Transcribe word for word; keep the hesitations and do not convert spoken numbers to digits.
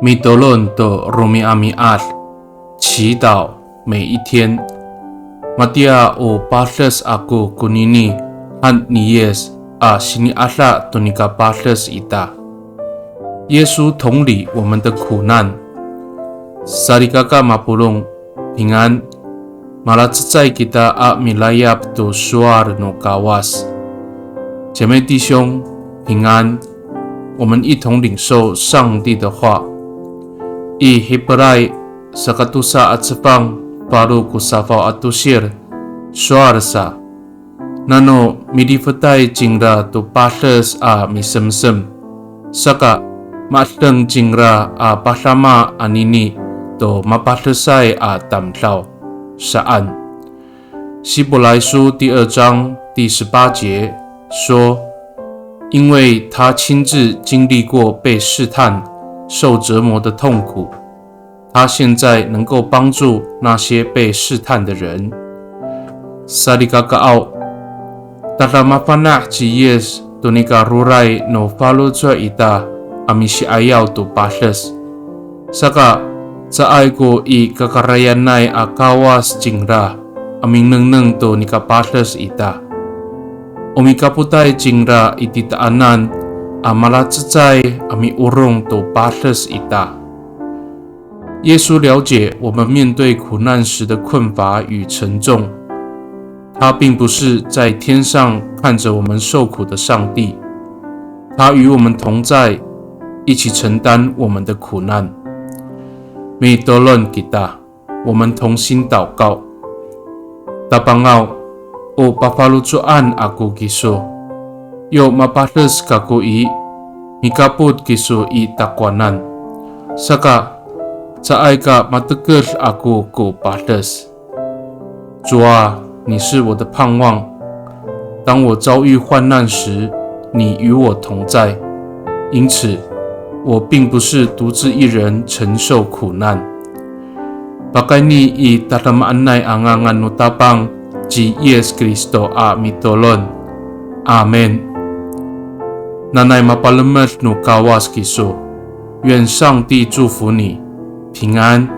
Mitolon to romi'ami'ad, 祈祷每一天。Matiya o pades ako konini han ni Yis a sini'ada to nika pades ita. 耶稣同理我们的苦难。Salikaka mapolong, 平安。Malacecay kita a milayap to sowal no Kawas. 姐妹弟兄，平安。我们一同领受上帝的话。I Hipray sakatosa a cefang, falo ko safaw a tosir, sowal sa. Nano milifetay cingra to pades a misemsem, saka ma'edeng cingra a padama anini to mapadesay a tamdaw saan. 希伯来书第二章第十八节说，因为他亲自经历过被试探、受折磨的痛苦， 他现在能够帮助那些被试探的人。Salikakaaw, tada mafana' ci Yis to nika roray no faloco' ita a misi'ayaw to pades. Saka, caay ko i kakarayanay a Kawas cingra a minengneng to nika pades ita. O mikapotay cingra i titaanan a malacecay a miorong to pades ita. 耶稣了解我们面对苦难时的困乏与沉重。他并不是在天上看着我们受苦的上帝，他与我们同在，一起承担我们的苦难。Mitolon kita, 我们同心祷告。Tapangaw, o pafaloco'an ako kiso. Yo mapades kako i, mikapot kiso i takowanan. Saka, caay ka mateked ako ko pades. 主啊，你是我的盼望。当我遭遇患难时，你与我同在。因此，我并不是独自一人承受苦难。Pakayni i tadamaanay a ngangan no Tapang ci Yis Kristo a mitolon. Amin. Nanay mapalemed no Kawas kiso. 愿上帝祝福你，平安。